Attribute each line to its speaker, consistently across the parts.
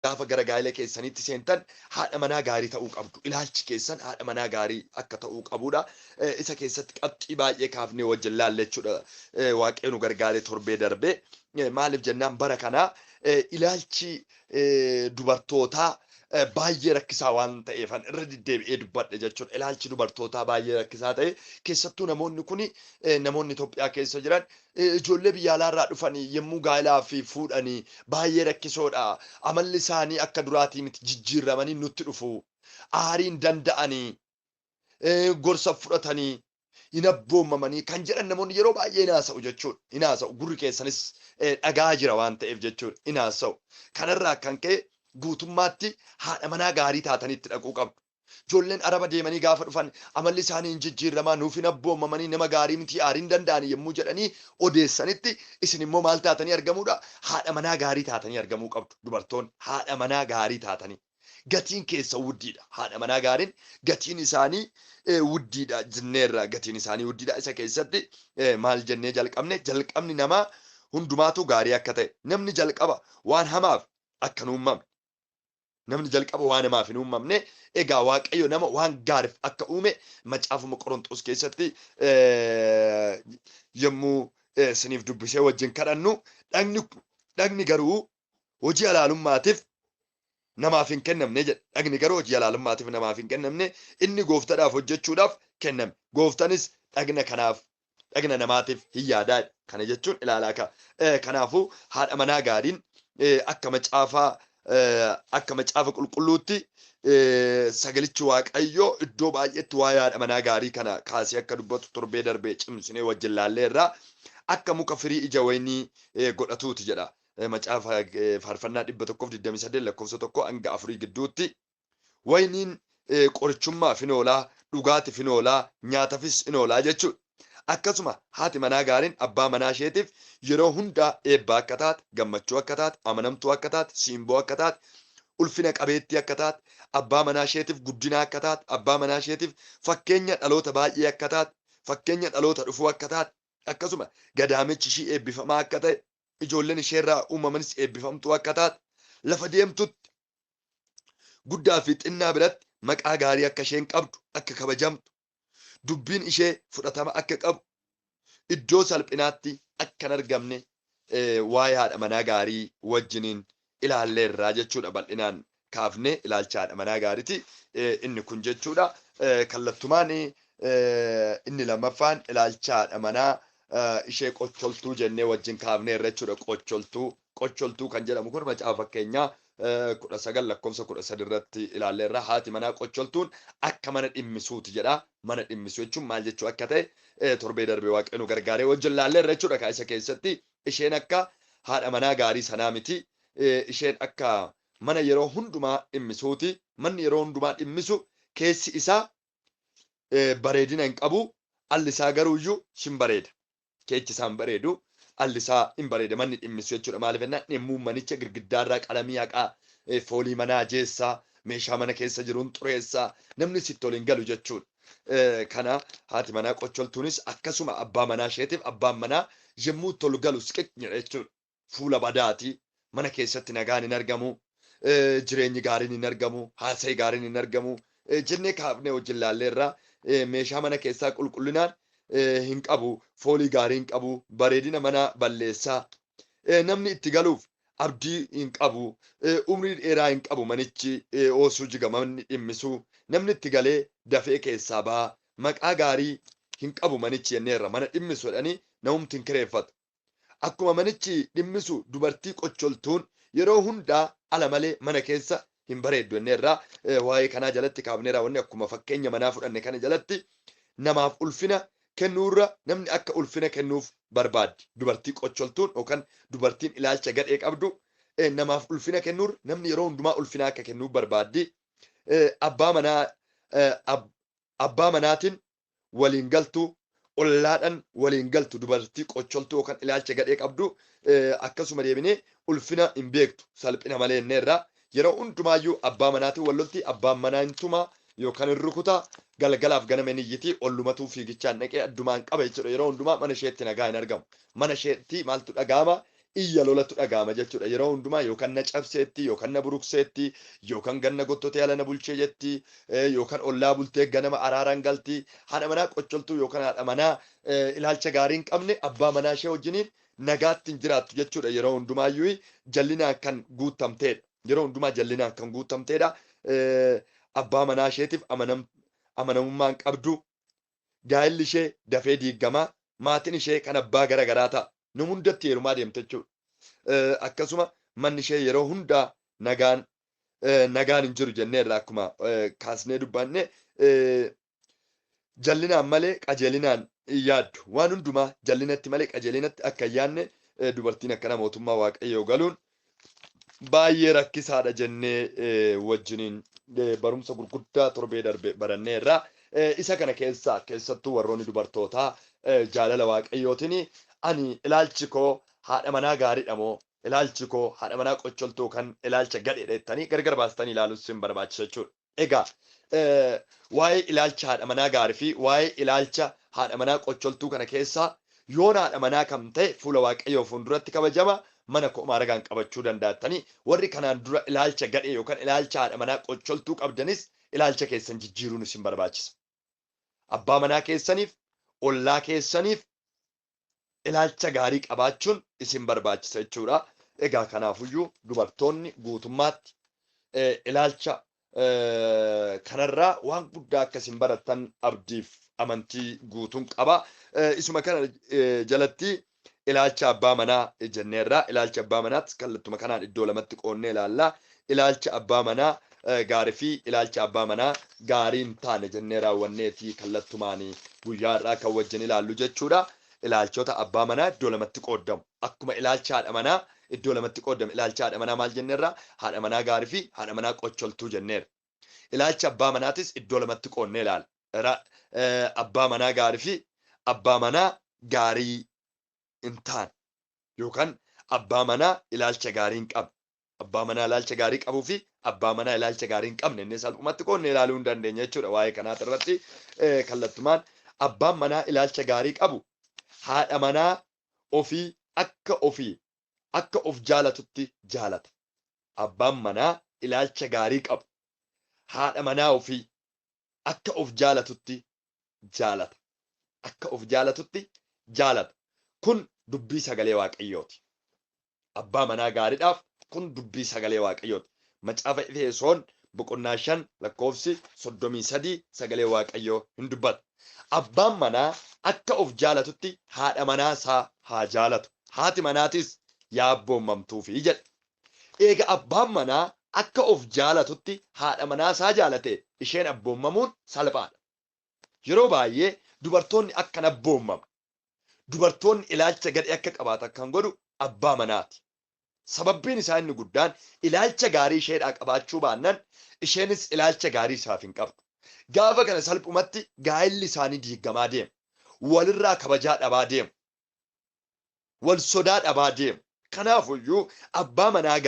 Speaker 1: Gaafa gara gaa'ela keessanitti seentan haadha manaa gaarii ta'uu qabdu. Ilaalchi keessan haadha manaa gaarii akka ta'uu qabudha. Isa keessatti qabxii baay'ee kaafnee wajjin laalle jechuudha. Waaqayyo nu gargaaree torbee darbee. Maaliif jennaan, bara kanaa ilaalchi dubartootaa baay'ee rakkisaa waan ta'eefan irra deddeebi'ee dubbadhe jechuudha. Ilaalchi dubartootaa baay'ee rakkisaa ta'e, keessattuu namoonni kuni, namoonni Itoophiyaa keessa jiran, ijoollee biyya alaarraa dhufanii yommuu gaa'elaa fi fuudhanii baay'ee rakkisoodha. Amalli isaanii akka duraatii miti, jijjiiramanii nutti dhufu. Aariin danda'anii gorsa fudhatanii hin abboomamanii kan jedhan namoonni yeroo baay'ee hin haasa'u jechuudha. Hin haasa'u, gurri keessanis dhagaa jira waan ta'eef jechuudha. Hin haasa'u. Kanarraa kan ka'e guutummaatti haadha manaa gaarii taatanii itti dhaquu qabdu. Ijoolleen Araba deemanii gaafa dhufan amalli isaanii hin jijjiiramaa, nuuf hin abboomamanii, nama gaarii miti, aarii hin danda'anii yommuu jedhanii odeessanitti, isin immoo maal taatanii argamuudha? Haadha manaa gaarii taatanii argamuu qabdu. Dubartoonni haadha manaa gaarii taatanii. Gatiin keessa wuddiidha. Haadha manaa gaariin gatiin isaanii wuddiidha jenneerra, gatiin isaanii wuddiidha. Isa keessatti maal jennee jalqabne? Jalqabni namaa hundumaatu gaarii akka ta'e. Namni jalqaba waan hamaaf akka hin uumamne. Namni jalqaba waan hamaaf hin uumamne. Egaa Waaqayyo nama waan gaariif akka uume Macaafuma Qorontos keessatti yommuu isiniif dubbisee wajjin kadhannu, dhagni garuu hojii halaalummaatiif namaaf hin kennamne jedha. Dhagni garuu hojii halaalummaatiif namaaf hin kennamne, inni gooftadhaaf hojjechuudhaaf kenname. Gooftanis dhagna kanaaf dhagna namaatiif hin yaadaa. Kana jechuun ilaalaa ka. Kanaafuu haadha manaa gaariin akka Macaafa Qulqulluutti sagalichi Waaqayyoo iddoo baay'eetti waa'ee haadha manaa gaarii kana kaasee akka dubbatu torbee darbee cimsinee wajjin laalleerra. Akka muka firii ija wayinii godhatuuti jedha. Macaafa Faarfannaa 128 lakkoofsa 1 hanga 4 gidduutti. Wayiniin qorichummaaf hin oolaa, dhugaatiif hin oolaa, nyaatafis hin oolaa jechuudha. Akkasuma haati manaa gaariin abbaa manaa isheetiif yeroo hundaa eebba akka taate, gammachuu akka taate, amanamtuu akka taate, simboo akka taate, ulfina qabeettii akka taate, abbaa manaa isheetiif guddina akka taate, abbaa manaa isheetiif fakkeenya dhaloota baay'ee akka taate, fakkeenya dhaloota dhufuu akka taate, akkasuma gadaamichi ishii eebbifamaa akka ta'e, ijoolleen isheerraa uumamanis eebbifamtuu akka taate, lafa deemtutti guddaa fi xinnaa biratti maqaa gaarii akka isheen qabdu, akka kabajamtu, dubbiin ishee fudhatama akka qabu, iddoo salphinaatti akka hin argamne waa'ee haadha manaa gaarii wajjiniin ilaalleerraa jechuudha. Bal'inaan kaafnee ilaalcha haadha manaa gaariiti inni kun jechuudha. Kallattumaan inni lammaffaan ilaalcha haadha manaa ishee qocholtuu jennee wajjin kaafneerra jechuudha. Qocholtuu, qocholtuu kan jedhamu kun Macaafa Fakkeenyaa 19 lakkoofsa 13 irratti ilaalleerra. Haati manaa qocholtuun akka mana dhimmisuuti jedha. Mana dhimmisu jechuun maal jechuu akka ta'e torbee darbee Waaqayyo nu gargaaree wajjin ilaalleerra jechuudha. Kaa isa keessatti isheen akka haadha manaa gaarii sanaa miti. Isheen akka mana yeroo hundumaa dhimmisuuti. Manni yeroo hundumaa dhimmisu keessi isaa bareedina hin qabu, alli isaa garuuyyuu hin bareeda. Keechi isaa hin bareedu, alli isaa hin bareeda manni dhimmisu jechuudha. Maaliif jennaan, dhimmuun manicha girgiddaarraa qalamii haqaa, foolii manaa jeessaa, meeshaa mana keessa jiruun xureessaa, namni sitti ol hin galu jechuudha. Kana haati manaa qocholtuunis akkasuma abbaa manaa isheetiif abbaan manaa yommuu tolu galu siqiq jedha jechuudha. Fuula badaati, mana keessatti nagaan hin argamu, jireenyi gaariin hin argamu, haasa'ii gaariin hin argamu jennee kaafnee wajjin laalleerra. Meeshaa mana keessaa qulqullinaan hin qabu, foolii gaarii hin qabu, bareedina mana balleessaa, namni itti galuuf abdii hin qabu, umrii dheeraa hin qabu manichi oosuu jiga manni dhimmisu, namni itti galee dafee keessaa ba'a, maqaa gaarii hin qabu manichi jenneerra. Mana dhimmisu jedhanii namumti hin kireeffatu. Akkuma manichi dhimmisu dubartii qocholtuun yeroo hundaa ala malee mana keessa hin bareeddu jenneerra. Waa'ee kanaa jalatti kaafneerra wanni akkuma fakkeenya manaa fudhanne kana jalatti namaaf ulfina kennuurra namni akka ulfina kennuuf barbaaddi. Dubartii qocholtuun yookaan dubartiin ilaalcha gadhee qabdu namaaf ulfina kennuurra namni yeroo hundumaa ulfina akka kennuuf barbaaddi. Abbaa manaatiin waliin galtu, ollaadhaan waliin galtu dubartii qocholtuu yookaan ilaalcha gadhee qabdu. Akkasuma deebinee ulfina hin beektu, salphina malee jenneerra. Yeroo hundumaayyuu abbaa manaatiin wal lolti, abbaan manaa hin tumaa yookaan hin rukutaa, galgalaaf ganama hin iyyiti, ollumatuu fiigichaan dhaqee addumaan qaba jechuudha. Yeroo hundumaa mana isheetti nagaa hin argamu. Mana isheetti maaltu dhaga'ama? iyya lolatu dhaga'ama jechuudha. Yeroo hundumaa yookaan na cabseetti, yookaan na burukseetti, yookaan ganna gottotee ala na bulchee jetti, yookaan ollaa bultee ganama araaraan galti. Haadha manaa qocholtuu yookaan haadha manaa ilaalcha gaarii hin qabne abbaa manaa ishee wajjiniin nagaatti hin jiraattu jechuudha. Yeroo hundumaayyuu jallinaan kan guutamteedha. Yeroo hundumaa jallinaan kan guutamteedha. Abbaa manaa isheetiif amanamummaa hin qabdu. Gaa'elli ishee dafee diigamaa. Maatiin ishee kan abbaa gara garaa ta'a. Nama hundatti heerumaa deemte jechuudha. Akkasuma manni ishee yeroo hundaa nagaan nagaan hin jiru jenneerra akkuma kaasnee dubbanne, jallinaan malee qajeelinaan hin yaaddu. Waan hundumaa jallinatti malee qajeelinatti akka hin yaadne, dubartiin akkana mootummaa Waaqayyoo galuun baay'ee rakkisaadha jennee wajjiniin barumsa gurguddaa torbee darbe baranneerra. Isa kana keessaa keessattuu warroonni dubartootaa jaalala Waaqayyootiin ani ilaalchi koo haadha manaa gaariidha moo ilaalchi koo haadha manaa qocholtuu kan ilaalcha gadheedha jettanii gargar baastanii ilaaluus sin barbaachisa jechuudha. Egaa waa'ee ilaalcha haadha manaa gaarii fi waa'ee ilaalcha haadha manaa qocholtuu kana keessaa yoon haadha manaa kam ta'e fuula Waaqayyoo fuulduratti kabajama, mana koo maaragaan qabachuu danda'attanii, warri kanaan dura ilaalcha gadhee yookaan ilaalcha haadha manaa qocholtuu qabdanis ilaalcha keessan jijjiiruun isin barbaachisa. Abbaa manaa keessaniif, ollaa keessaniif ilaalcha gaarii qabaachuun isin barbaachisa jechuudha. Egaa kanaafuyyuu dubartoonni guutummaatti ilaalcha kanarraa waan guddaa akka isin barattan abdiif amantii guutuun qaba. Isuma kana jalatti ilaalcha abbaa manaa jenneerra. Ilaalcha abbaa manaatti kallattuma kanaan iddoo lamatti qoonnee ilaalla. Ilaalcha abbaa manaa gaarii fi ilaalcha abbaa manaa gaarii hin taane jennee raawwanneeti kallattumaan guyyaa irraa kan wajjin ilaallu jechuudha. Ilaalchota abbaa manaa iddoo lamatti qoodamu. Akkuma ilaalcha haadha manaa iddoo lamatti qoodamu. Ilaalcha haadha manaa maal jenneerra? Haadha manaa gaarii fi haadha manaa qocholtuu jenneerra. Ilaalcha abbaa manaatis iddoo lamatti qoonnee ilaalla. Abbaa manaa gaarii fi abbaa manaa gaarii hin taane yookaan abbaa manaa ilaalcha gaarii hin qabne. Abbaa manaa ilaalcha gaarii qabuu fi abbaa manaa ilaalcha gaarii hin qabne inni salphumatti qoonnee ilaaluu hin dandeenya jechuudha. Waa'ee kanaati irratti kallattumaan abbaan manaa ilaalcha gaarii qabu haadha manaa ofii akka of jaalatutti jaalata. Abbaan manaa ilaalcha gaarii qabu haadha manaa ofii akka of jaalatutti jaalata. Akka of jaalatutti jaalata. Kun dubbii sagalee Waaqayyooti. Abbaa manaa gaariidhaaf kun dubbii sagalee Waaqayyooti. Macaafa Efesoon boqonnaa 5 lakkoofsi 33 sagalee Waaqayyoo hin dubbata. Abbaan manaa akka of jaalatutti haadha manaa isaa haa jaalatu. Haati manaatis yaa abboommamtuufi jedha. Eega abbaan manaa akka of jaalatutti haadha manaa isaa jaalate, isheen abboommamuun salphaadha. Yeroo baay'ee dubartoonni akka hin abboommamne, dubartoonni ilaalcha gadhee akka qabaatan kan godhu abbaa manaati. Sababbiin isaa inni guddaan ilaalcha gaarii isheedhaa qabaachuu baannaan isheenis ilaalcha gaarii isaaf hin qabdu. Gaafa kana salphumatti gaa'elli isaanii diigamaa deema. Walirraa kabajaa dhabaa deemu. Wal sodaa dhabaa deemu. Kanaafuyyuu abbaa manaa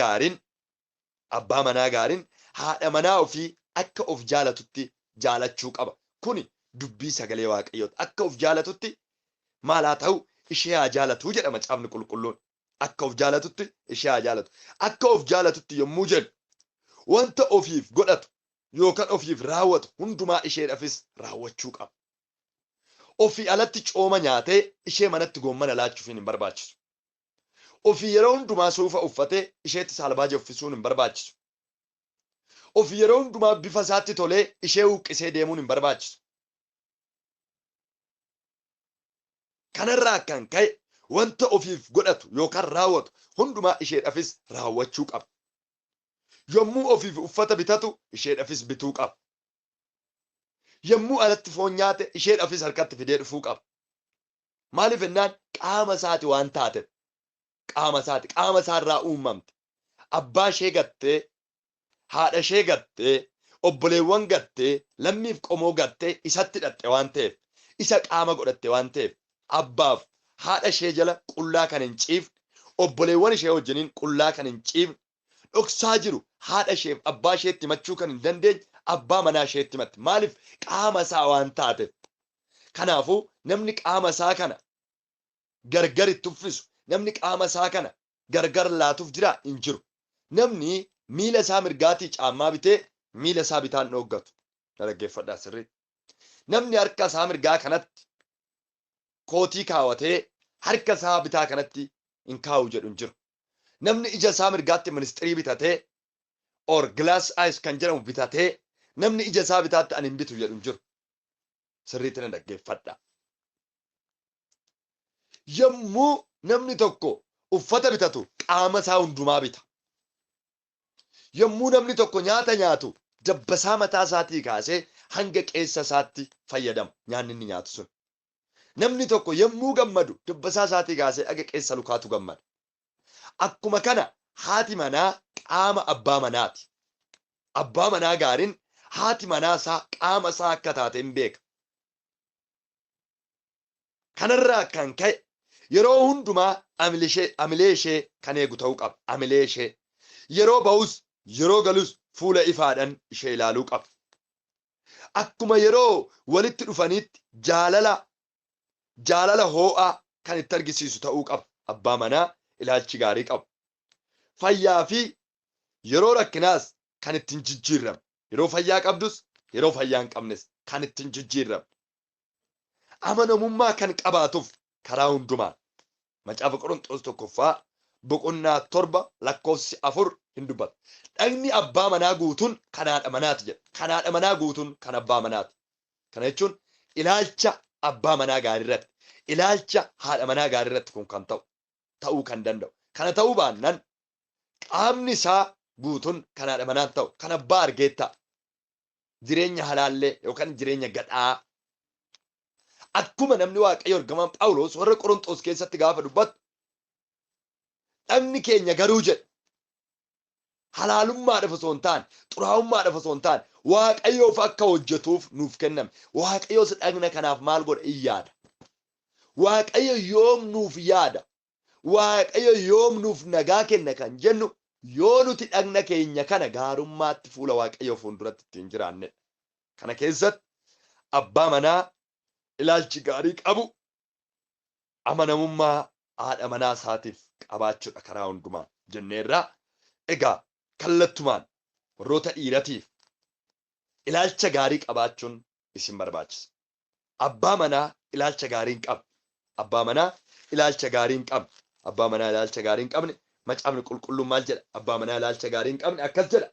Speaker 1: gaariin haadha manaa ofii akka of jaalatutti jaalachuu qaba. Kuni dubbii sagalee Waaqayyooti. Akka of jaalatutti maal haa ta'u, ishee haa jaalatuu jedha macaafni qulqulluun. Akka of jaalatutti ishee haa jaalatu. Akka of jaalatutti yommuu jennu wanta ofiif godhatu yookaan ofiif raawwatu hundumaa isheedhaafis raawwachuu qaba. Ofii alatti cooma nyaatee ishee manatti goommana laachuufiin hin barbaachisu. Ofii yeroo hundumaa suufa uffatee isheetti saalbaaja uffisuun hin barbaachisu. Ofii yeroo hundumaa bifa isaatti tolee ishee huqqisee deemuun hin barbaachisu. Kanarraa kan ka'e wanta ofiif godhatu yookaan raawwatu hundumaa isheedhaafis raawwachuu qaba. Yommuu ofiif uffata bitatu isheedhaafis bituu qaba. Yommuu alatti foon nyaate isheedhaafis harkatti fidee dhufuu qaba. Maaliif jennaan qaama isaati waan taateef. Qaama isaati. Qaama isaarraa uumamte. Abbaa ishee gattee, haadha ishee gattee, obboleewwan gattee, lammiif qomoo gattee isatti hidhatte waan ta'eef, isa qaama godhatte waan ta'eef, abbaaf haadha ishee jala qullaa kan hin ciifne, obboleewwan ishee wajjiniin qullaa kan hin ciifne, dhoksaa jiru haadha isheef abbaa isheetti himachuu kan hin dandeenye abbaa manaa isheetti himatti. Maaliif? Qaama isaa waan taateef. Kanaafuu namni qaama isaa kana gargar itti uffisu, namni qaama isaa kana gargar laatuuf jira hin jiru. Namni miila isaa mirgaatii caammaa bitee miila isaa bitaan dhooggatu. Na dhaggeeffadhaa sirriitti. Namni harka isaa mirgaa kanatti kootii kaawwatee harka isaa bitaa kanatti hin kaa'u jedhu hin jiru. Namni ija isaa mirgaatti ministirii bitatee or glass eyes kan jedhamu bitatee namni ija isaa bitaatti ani hin bitu jedhu hin jiru. Sirriitti na dhaggeeffadhaa. Yommuu namni tokko uffata bitatu qaama isaa hundumaa bita. Yommuu namni tokko nyaata nyaatu dabbasaa mataa isaatii kaasee hanga qeessa isaatti fayyadama nyaanni inni nyaatu sun. Namni tokko yommuu gammadu dabbasaa isaatii kaasee haga qeessa lukaatu gammada. Akkuma kana haati manaa qaama abbaa manaati. Abbaa manaa gaariin haati manaa isaa qaama isaa akka taate hin beeka. Kanarraa kan ka'e yeroo hundumaa amilee ishee kan eegu ta'uu qaba. Amilee ishee yeroo ba'us yeroo galus fuula ifaadhaan ishee ilaaluu qaba. Akkuma yeroo walitti dhufaniitti jaalala hoo'aa kan itti argisiisu ta'uu qaba. Abbaa manaa ilaalchi gaarii qabu. Fayyaa fi yeroo rakkinaas kan ittiin jijjiirramne. Yeroo fayyaa qabdus yeroo fayyaa hin qabnes kan ittiin jijjiirramne. Amanamummaa kan qabaatuuf karaa hundumaan. Macaafa Qorontoos 1ffaa boqonnaa 7 lakkoofsi 4 hin dubbata. Dhagni abbaa manaa guutuun kan haadha manaati jedha. Kan haadha manaa guutuun kan abbaa manaati. Kana jechuun ilaalcha abbaa manaa gaarii irratti, ilaalcha haadha manaa gaarii irratti kun kan ta'u, ta'uu kan danda'u. Kana ta'uu baannaan qaamni isaa guutuun kan haadha manaa ta'u, kan abbaa argee ta'a. Jireenya halaallee yookaan jireenya gadhaa. Akkuma namni Waaqayyo ergamaan Phaawulos warra Qorontoos keessatti gaafa dubbatu, dhagni keenya garuu jedhe halaalummaadhaaf osoo hin taane, xuraa'ummaadhaaf osoo hin taane, Waaqayyoof akka hojjetuuf nuuf kenname. Waaqayyoos dhagna kanaaf maal godha? In yaada. Waaqayyo yoom nuuf yaada? Waaqayyo yoom nuuf nagaa kenna kan jennu yoo nuti dhagna keenya kana gaarummaatti fuula Waaqayyoo fuulduratti ittiin jiraannedha. Kana keessatti abbaa manaa ilaalchi gaarii qabu amanamummaa haadha manaa isaatiif qabaachuudha karaa hundumaa jenneerraa. Egaa kallattumaan warroota dhiiratiif ilaalcha gaarii qabaachuun isin barbaachisa. Abbaa manaa ilaalcha gaarii hin qabne. Abbaa manaa ilaalcha gaarii hin qabne. Abbaa manaa ilaalcha gaarii hin qabne. Macaafni qulqulluun maal jedha? Abbaa manaa ilaalcha gaarii hin qabne akkas jedha.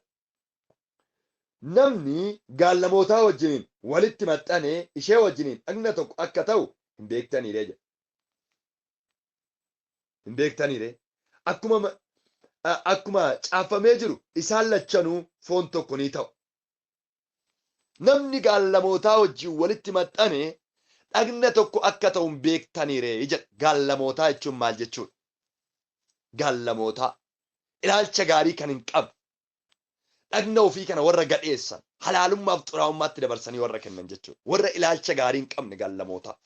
Speaker 1: Namni gaallamootaa wajjiniin walitti maxxanee ishee wajjiniin dhagna tokko akka ta'u hin beektaniire jedha. Hin beektaniire. Akkuma caafamee jiru isaan lachanuu foon tokko ni ta'u. Namni gaallamootaa wajjin walitti maxxanee dhagna tokko akka ta'u hin beektaniire jedha. Gaallamootaa jechuun maal jechuudha? Gaallamootaa ilaalcha gaarii kan hin qabne, dhagna ofii kana warra gadheessan, halaalummaaf xuraa'ummaatti dabarsanii warra kennan jechuudha. Warra ilaalcha gaarii hin qabne gaallamootaa.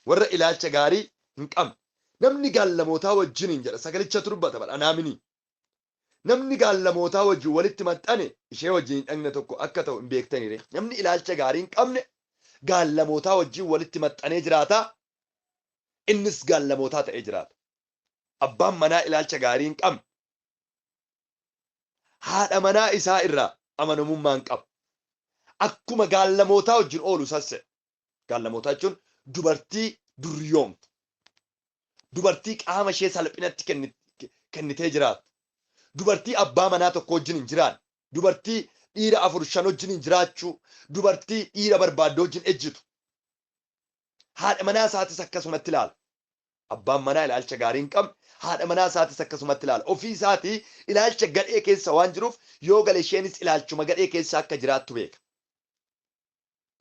Speaker 1: Warra ilaalcha gaarii hin qabne. Namni gaallamootaa wajjiniin jedha sagalicha dubbata badhanaaminii. Namni gaallamootaa wajjin walitti maxxane ishee wajjin dhagna tokko akka ta'u hin beektaniire. Namni ilaalcha gaarii hin qabne gaallamootaa wajjin walitti maxxanee jiraata. Innis gaallamootaa ta'ee jiraata. Abbaan manaa ilaalcha gaarii hin qabne haadha manaa isaa irraa amanamummaa hin qabu. Akkuma gaallamootaa wajjin oolu sasse. Gaallamootaa jechuun dubartii duryoomtu. Dubartii qaama ishee salphinatti kennitee jiraattu. Dubartii abbaa manaa tokko wajjin hin jiraanne. Dubartii dhiira 4-5 wajjin hin jiraachuu. Dubartii dhiira barbaadde wajjin ejjitu. Haadha manaa isaatis akkasumatti ilaala. Abbaan manaa ilaalcha gaarii hin qabne haadha manaa isaatis akkasumatti ilaala. Ofii isaatii ilaalcha gadhee keessa waan jiruuf yoo gale isheenis ilaalchuma gadhee keessa akka jiraattu beeka.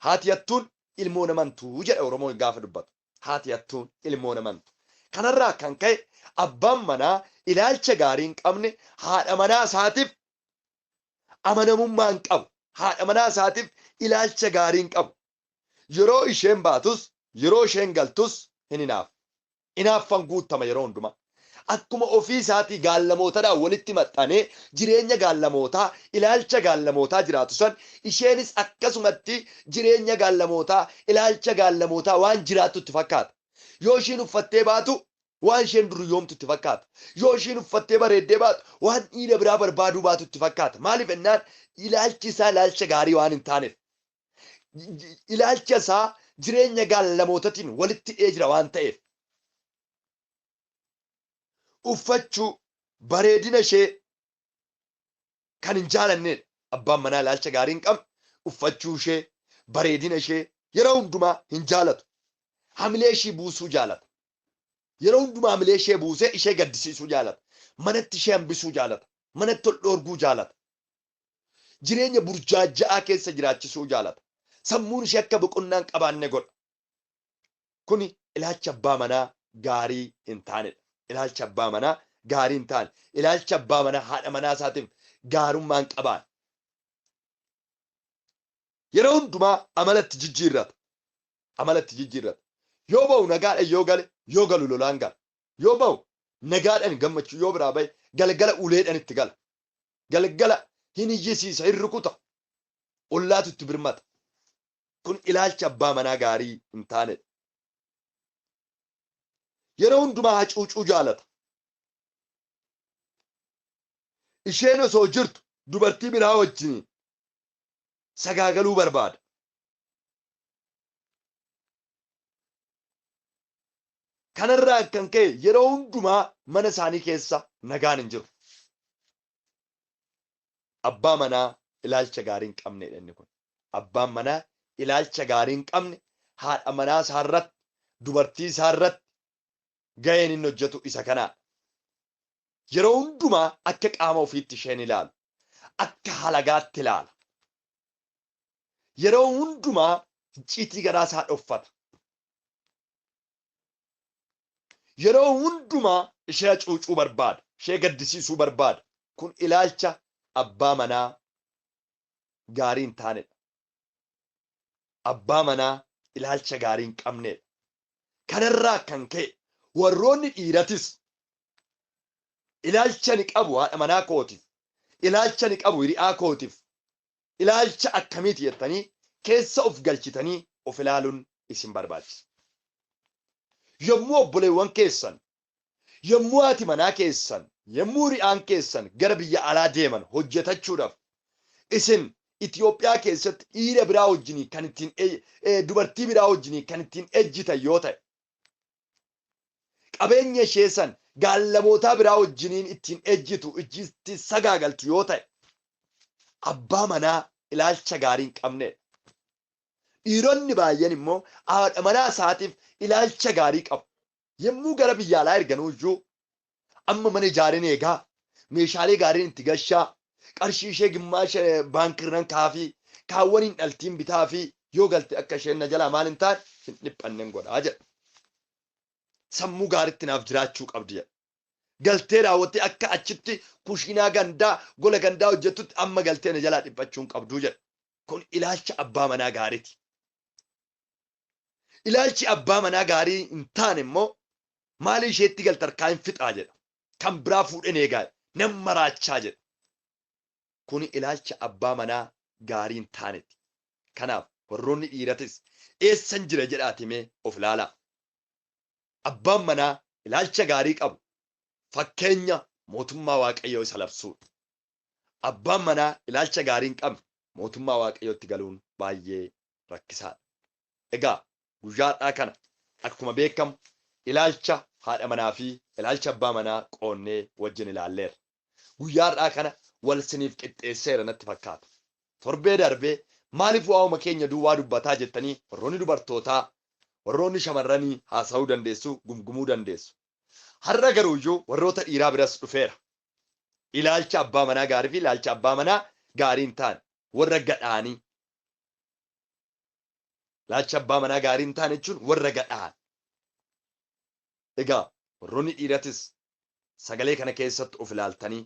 Speaker 1: Haati hattuun ilmoo namantuu jedha Oromoon gaafa dubbatu. Haati hattuun ilmoo namantu. Kanarraa kan ka'e abbaan manaa ilaalcha gaarii hin qabne haadha manaa isaatiif amanamummaa hin qabu. Haadha manaa isaatiif ilaalcha gaarii hin qabu. Yeroo isheen baatus yeroo isheen galtus hin hinaafu. Hinaaffan guuttama yeroo hundumaa. Akkuma ofii isaatii gaallamootadhaan walitti maxxanee jireenya gaallamootaa, ilaalcha gaallamootaa jiraatu san isheenis akkasumatti jireenya gaallamootaa, ilaalcha gaallamootaa waan jiraattu itti fakkaata. Yoo ishiin uffattee baatu Waan isheen duryoomtu itti fakkaata. Yoo isheen uffattee bareeddee baatu waan dhiira biraa barbaaduu baatu itti fakkaata. Maaliif jennaan ilaalchi isaa ilaalcha gaarii waan hin taaneef. Ilaalcha isaa jireenya gaallamootaatiin walitti hidhee jira waan ta'eef. Uffachuu bareedina ishee kan hin jaalannedha. Abbaan manaa ilaalcha gaarii hin qabne uffachuu ishee bareedina ishee yeroo hundumaa hin jaalatu. Hamilee ishii buusuu jaalata. Yeroo hundumaa hamilee ishee buusee ishee gaddisiisuu jaalata. Manatti ishee hambisuu jaalata. Manatti ol dhoorguu jaalata. Jireenya burjaaja'aa keessa jiraachisuu jaalata. Sammuun ishee akka boqonnaa hin qabaanne godha. Kuni ilaalcha abbaa manaa gaarii hin taanedha. Ilaalcha abbaa manaa gaarii hin taane. Ilaalcha abbaa manaa haadha manaa isaatiif gaarummaa hin qabaanne. Yeroo hundumaa amalatti jijjiirrata. Amalatti jijjiirrata. Yoo ba'u nagaadhaan yoo gale, yoo galu lolaan gala. Yoo ba'u nagaadhaan gammachuu yoo biraa ba'e galgala uleedhaan itti gala. Galgala hin iyyisiisa, hin rukuta. Ollaatu itti birmata. Kun ilaalcha abbaa manaa gaarii hin taanedha. Yeroo hundumaa hacuucuu jaalata. Isheen osoo jirtu dubartii biraa wajjin sagaagaluu barbaada. Kanarraa kan ka'e yeroo hundumaa mana isaanii keessa nagaan hin jiru. Abbaa manaa ilaalcha gaarii hin qabnedha inni kun. Abbaan manaa ilaalcha gaarii hin qabne haadha manaa isaa irratti, dubartii isaa irratti ga'een inni hojjetu isa kanaadha. Yeroo hundumaa akka qaama ofiitti isheen ilaalu, akka halagaatti ilaala. Yeroo hundumaa icciitii garaa isaa dhoffata. Yeroo hundumaa ishee hacuucuu barbaada, ishee gaddisiisuu barbaada. Kun ilaalcha abbaa manaa gaarii hin taanedha. Abbaa manaa ilaalcha gaarii hin qabnedha. Kanarraa kan ka'e warroonni dhiiratis ilaalcha ni qabu haadha manaa kootiif, ilaalcha ni qabu hiriyaa kootiif, ilaalcha akkamiiti jettanii keessa of galchitanii of ilaaluun isin barbaachisa. Yommuu obboleewwan keessan, yommuu haati manaa keessan, yommuu hiriyaan keessan gara biyya alaa deeman hojjetachuudhaaf isin Itoophiyaa keessatti dhiira biraa wajjinii kan ittiin dubartii biraa wajjinii kan ittiin ejjitan yoo ta'e, qabeenya ishee san gaallamootaa biraa wajjiniin ittiin ejjitu, itti sagaagaltu yoo ta'e, abbaa manaa ilaalcha gaarii hin qabnedha. Dhiironni baay'een immoo haadha manaa isaatiif ilaalcha gaarii qabu. Yommuu gara biyya alaa erganuu iyyuu amma mana ijaareen eegaa, meeshaalee gaariin itti gashaa, qarshii ishee gimmaasha baankirran kaafii, kaawwan hin dhaltiin bitaa fi yoo galte akka isheen na jalaa maal hin taane hin dhiphannen godhaa jedha. Sammuu gaariitti naaf jiraachuu qabdi jedha. Galtee raawwattee akka achitti kushiinaa gandaa, gola gandaa hojjettutti amma galtee na jalaa dhiphachuu hin qabduu jedha. Kun ilaalcha abbaa manaa gaariiti. Ilaalchi abbaa manaa gaarii hin taane immoo maali isheetti galta harkaa hin fixaa jedha. Kan biraa fuudheen eegaa nan maraachaa jedha. Kuni ilaalcha abbaa manaa gaarii hin taaneeti. Kanaaf warroonni dhiiratis eessan jira jedhaati mee of ilaalaa. Abbaan manaa ilaalcha gaarii qabu fakkeenya mootummaa Waaqayyoo isa labsuudha. Abbaan manaa ilaalcha gaarii hin qabne mootummaa Waaqayyootti galuun baay'ee rakkisaadha. Egaa guyyaa har'aa kana akkuma beekamu ilaalcha haadha manaa fi ilaalcha abbaa manaa qoonnee wajjin ilaalleerra. Guyyaa har'aa kana wal siniif qixxeesseera natti fakkaata. Torbee darbee maaliif waa'uma keenya duwwaa dubbataa jettanii warroonni dubartootaa, warroonni shamarranii haasa'uu dandeessu, gumgumuu dandeessu. Har'a garuu iyyuu warroota dhiiraa biras dhufeera. Ilaalcha abbaa manaa gaarii fi ilaalcha abbaa manaa gaarii hin taane warra gadhaanii. Ilaalcha abbaa manaa gaarii hin taane jechuun warra gadhaan. Egaa warroonni dhiiratis sagalee kana keessatti of ilaaltanii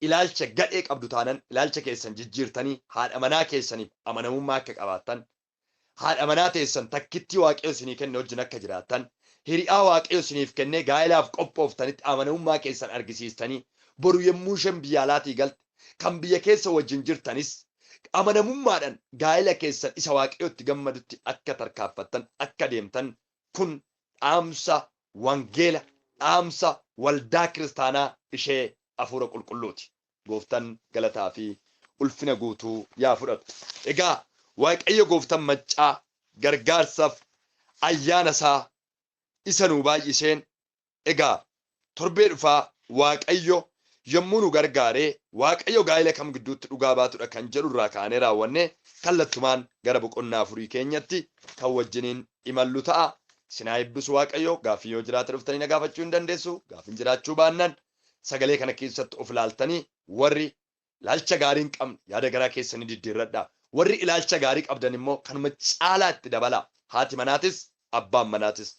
Speaker 1: ilaalcha gadhee qabdu taanan ilaalcha keessan jijjiirtanii haadha manaa keessaniif amanamummaa akka qabaattan, haadha manaa teessan takkittii Waaqayyo isinii kenne wajjin akka jiraattan, hiriyaa Waaqayyo isiniif kennee gaa'elaaf qophooftanitti amanamummaa keessan argisiistanii boru yommuu isheen biyya alaatii galte kan biyya keessa wajjin jirtanis amanamummaadhaan gaa'ela keessan isa Waaqayyotti gammadutti akka tarkaanfattan, akka deemtan kun dhaamsa wangeela Dhaamsa waldaa kiristaanaa ishee hafuura qulqulluuti. Gooftaan galataa fi ulfina guutuu yaa fudhatu. Egaa Waaqayyo gooftaan maccaa gargaarsaaf ayyaana isaa isa nuu baay'iseen, egaa torbee dhufaa Waaqayyo yommuu nu gargaaree, Waaqayyo gaa'ela kam gidduutti dhugaa baatudha kan jedhu irraa kaanee raawwanne kallattumaan gara boqonnaa afurii keenyatti kan wajjiniin imallu ta'a. Isin haa eebbisu Waaqayyo. Gaaffii yoo jiraate dhuftanii na gaafachuu hin dandeessu. Gaaffiin jiraachuu baannaan sagalee kana keessatti of ilaaltanii, warri ilaalcha gaarii hin qabne yaada garaa keessanii diddiirradha. Warri ilaalcha gaarii qabdan immoo kanuma caalaa itti dabala. Haati manaatis abbaan manaatis,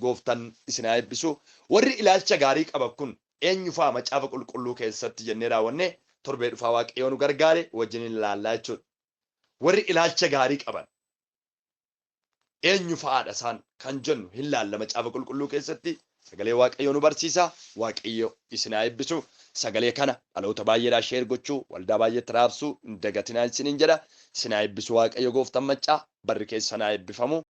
Speaker 1: gooftaan isin haa eebbisu. Warri ilaalcha gaarii qaban kun eenyu fa'a macaafa qulqulluu keessatti jennee raawwanne torbee dhufaa Waaqayyoo nu gargaare wajjiniin ilaallaa jechuudha. Warri ilaalcha gaarii qaban eenyu fa'aadha isaan kan jennu hin laalla. Macaafa qulqulluu keessatti sagalee Waaqayyoo nu barsiisa. Waaqayyo isin haa eebbisu. Sagalee kana dhaloota baay'eedhaa share gochuu, waldaa baay'eetti raabsuu hin dagatinaa isiniin jedha. Isin haa eebbisu Waaqayyo gooftaan maccaa, barri keessan haa eebbifamu.